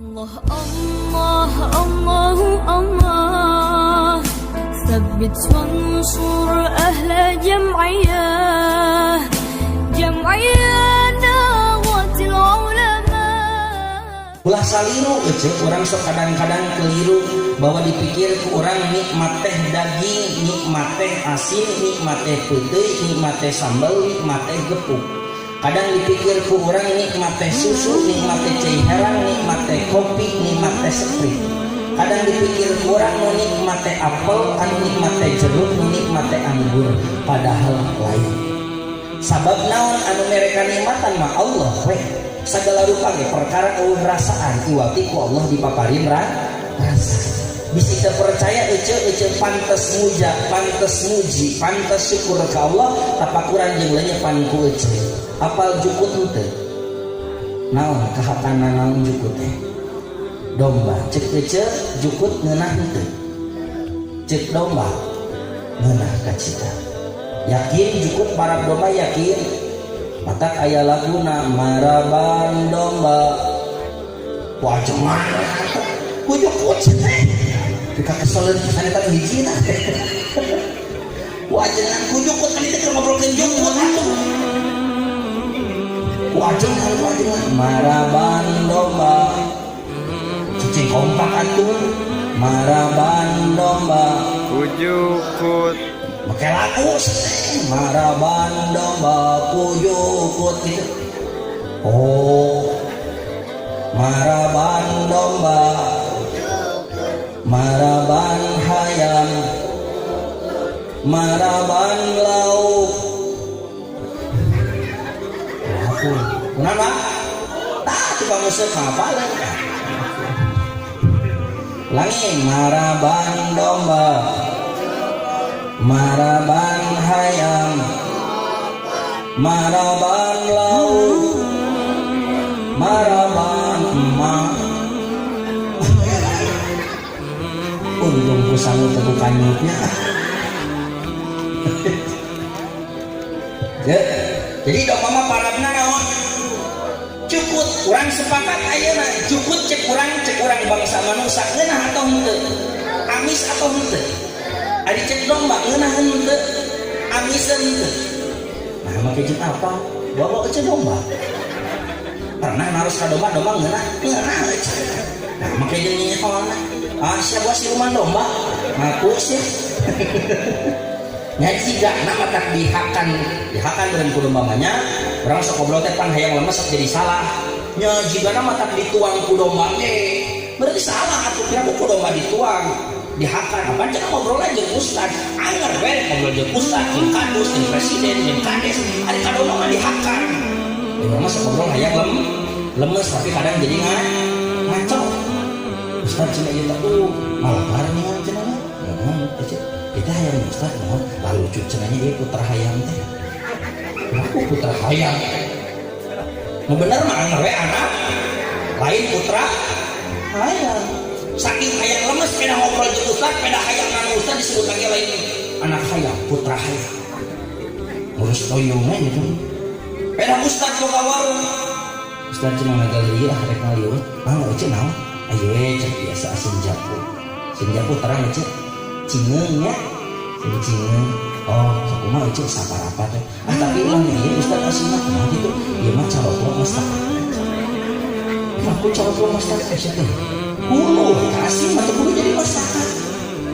Allah Allah Allah Allah ثبت وانصر أهل جمعية جمعية دعوة العلماء. Ulah saliru ece, orang sok kadang-kadang keliru bahwa dipikir ku orang nikmat teh daging, nikmat teh asin, nikmat teh peuteuy, nikmat teh sambal, nikmat teh gepuk. Kadang dipikir ku orang nikmat teh susu, nikmat teh cai herang, nikmat teh kopi, nikmat teh Sprite. Kadang dipikir ku orang nu nikmat teh apel, anu nikmat teh jeruk, nu nikmat teh anggur, padahal lain. Sabab naon? Anu mereka nikmatan mah Allah weh. Segala rupa ge perkara eueuh rasaan iwati ku Allah dipaparin rasa. Bisi teu percaya ece, ece pantes muja, pantes muji, pantes syukur ke Allah tapakuran jeung lenyepan ku ece. Apal jukut henteu? Naon kahakana, naon jukut teh? Domba. Cek ece, jukut ngeunah henteu? Cek domba ngeunah kacita. Yakin jukut parab domba, yakin. Matak aya laguna maraban domba wajengan ku jukut teh. Dika keseleun pisan eta nu hijina. Wajengan ku jukut kan itu keur ngobrolkeun jukut atuh. Wajengan, wajengan maraban domba. Cicing kompak atuh. Maraban domba Ku jukut. Make lagu maraban domba ku jukut gitu. Oh, maraban domba, maraban hayam, maraban lauk. Aku kenapa tak tukang musik ngapalin langi maraban domba, maraban hayam, maraban lauk, maraban emak. Untung pusangu teu kanyutnya. Ya, jadi domba mah parabna naon? Cukut. Urang sepakat ayeuna jukut cek urang bangsa manusia ngeunah atau henteu? Amis atau henteu? Ari cek domba ngeunah henteu? Amis henteu? Nah, make jeung apa bawa ece domba? Pernah naros ka domba, domba ngeunah? Ngeunah ece. Nah, make jeung nyeholna, ah, siapa siluman domba ngaku sih nya. Jika nama tak dihakan, dihakan dengan ku domba mah nya. Urang sok ngobrol teh pan hayang lemes, sok jadi salah nya. Jika nama tak dituang ku domba ge berarti salah atuh. Kira ku domba dituang, dihakan apa jangan ngobrol aja jeung ustad anger we, ngobrol jeung ustad, jeung kadus, jeung presiden, jeung kades, ari ka domba mah dihakan. Ya, urang mah sok ngobrol hayang lemes, tapi kadang jadi ngaco. Ustad cenah ieu teh malabar nih cenah naon ece itu hayang ustad naon lalu lucu cenahnya ieu putra hayam teh. Aku putra hayam nu bener mah anger we anak lain putra hayam. Saking hayang lemes peda ngobrol jeung ustad, peda hayang nganu ustad disebut lagi lain anak hayam, putra hayam ngurus toyongnya gitu. Peda ustad boga warung, ustad cenah ngagali ah rek ngaliwet mangga ece naon ayo we cek biasa asin japu. Asin japu terang ece cingeung nya, asin cingeung. Oh, sakumaha ece saparapat teh? Ah, tapi ulah nih ieu ustad asin mah kumaha gitu, ieu mah caroplok masak. Aku caroplok masak ece teh hulu asin mah teu kudu jadi masakan.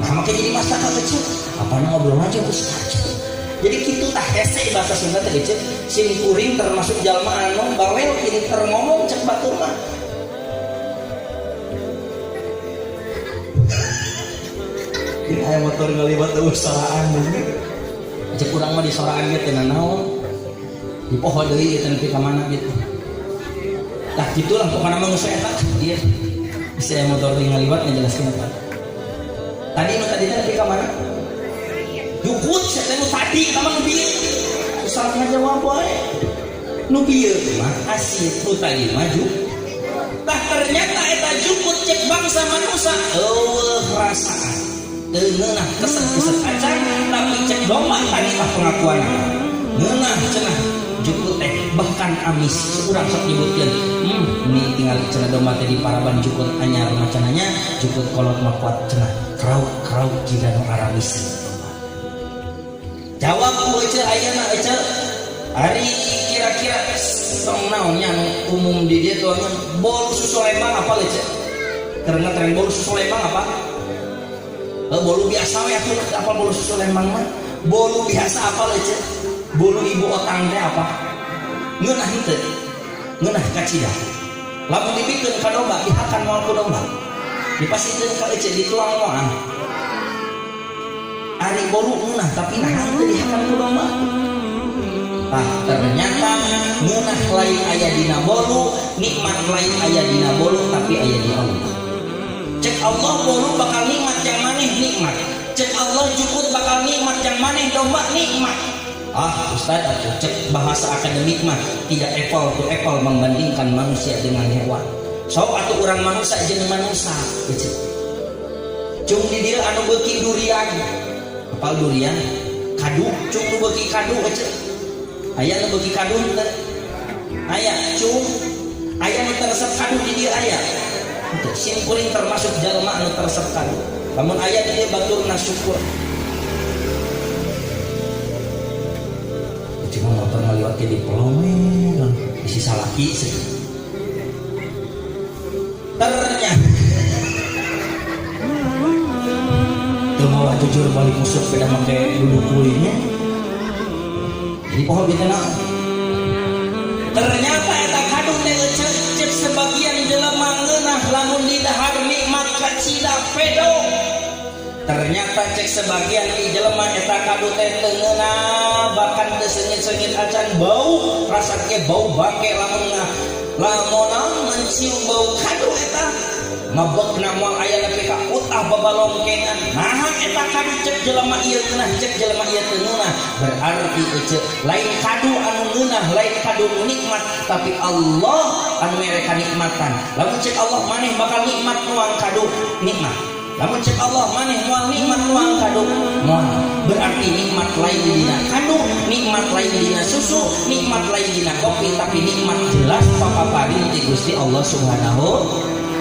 Nah, make jadi masakan kecil apa ngobrol aja ustad jadi kitu tah hese bahasa Sunda teh ece. Sim kuring termasuk jalma anu bawel pinter ngomong cek batur mah. Ini aya motor ngaliwat eueuh soraan ini. Cek urang mah di soraan ge teu nanaon. Di poho deui ieu teh nepi ka mana gitu. Tah kitu lah pokona mah geus eta. Ieu. Bisa aya motor ngaliwat ngajelaskeun apa. Tadi nu tadi teh nepi ka mana? Jukut sia teh nu tadi eta mah nu bieu. Salah ngajawab wae. Nu bieu mah asin, nu tadi mah tah ternyata eta jukut cek bangsa manusia eueuh rasaan. Teu ngeunah, keset-keset acan, tapi cek domba tadi tah pengakuan ngeunah cenah jukut teh, bahkan dihakan amis. Urang sok nyebutkeun, ini tinggal cenah domba teh di paraban jukut anyar macananya, jukut kolot mah kuat cenah. Krauk-krauk jiga nu aramis. Jawab ku ece ayeuna ece. Ari kira-kira tong naon nya nu umum di dieu tuangan bolu susu Lembang apa ece? Karena tren bolu susu Lembang apa? Bolu biasa we atuh apa bolu susu Lembang mah? Bolu biasa apa ece? Bolu ibu otang teh apa? Ngeunah henteu? Ngeunah kacida. Lamun dibikeun ka domba dihakan moal ku domba. Dipasihkeun ka ece dituang moal. Ari bolu ngeunah tapi naha teu dihakan ku domba. Tah ternyata ngeunah lain aya dina bolu, nikmat lain aya dina bolu tapi aya di Allah. Cek Allah bolu bakal nikmat yang maneh nikmat. Cek Allah jukut bakal nikmat yang maneh domba nikmat. Ah Ustaz atuh cek bahasa akademik mah tidak apple to apple membandingkan manusia dengan hewan. Sok atuh urang manusia jeung manusia ece. Cung di dieu anu beuki durian. Apal durian? Kadu, cung nu beuki kadu ece. Aya nu beuki kadu teu? Aya cung. Aya nu teresep kadu di dieu aya. Henteu, sim kuring termasuk jalma anu teresep kadu. Lamun aya di dieu baturna syukur. Cuma motor ngaliwat ke di pelomen isi salaki sih. Ternyata teu mawa jujur balik musuh beda make duduk kulitnya. Jadi poho bita naon. Ternyata eta kadu teh cek sebagian jelema ngeunah lamun didahar nikmat kacida pedo. Ternyata cek sebagian di jelema eta kadu teh teu ngeunah bahkan teu seungit-seungit acan bau rasa ge bau bangke lamun lamun mencium bau kadu eta mabekna moal aya nepi ka utah babalongkengan. Naha eta kadu cek jelema ieu ngeunah cek jelema ieu teu ngeunah. Berarti ece lain kadu anu ngeunah lain kadu nu nikmat tapi Allah anu mere kanikmatan. Lamun cek Allah maneh bakal nikmat nuang kadu nikmat. Lamun cek Allah maneh moal nikmat nuang kadu moal. Berarti nikmat lain dina kadu, nikmat lain dina susu, nikmat lain dina kopi, tapi nikmat jelas papaparin ti Gusti Allah Subhanahu.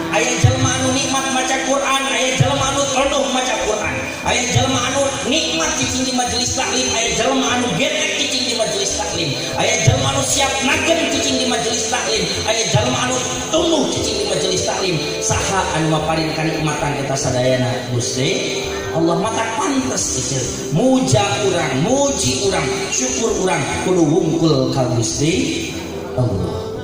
Aya jelema anu nikmat maca Quran, aya jelema anu tonduh maca Quran, aya jelema anu nikmat cicing di majelis taklim, aya jelema anu getek cicing di majelis taklim, aya jelema anu siap nagen cicing di majelis taklim, aya jelema anu tumbuh cicing di majelis taklim. Saha anu maparin kanikmatan eta sadayana? Gusti Allah. Mata pantes ieu muja urang, muji urang, syukur urang kudu wungkul ka Gusti Allah.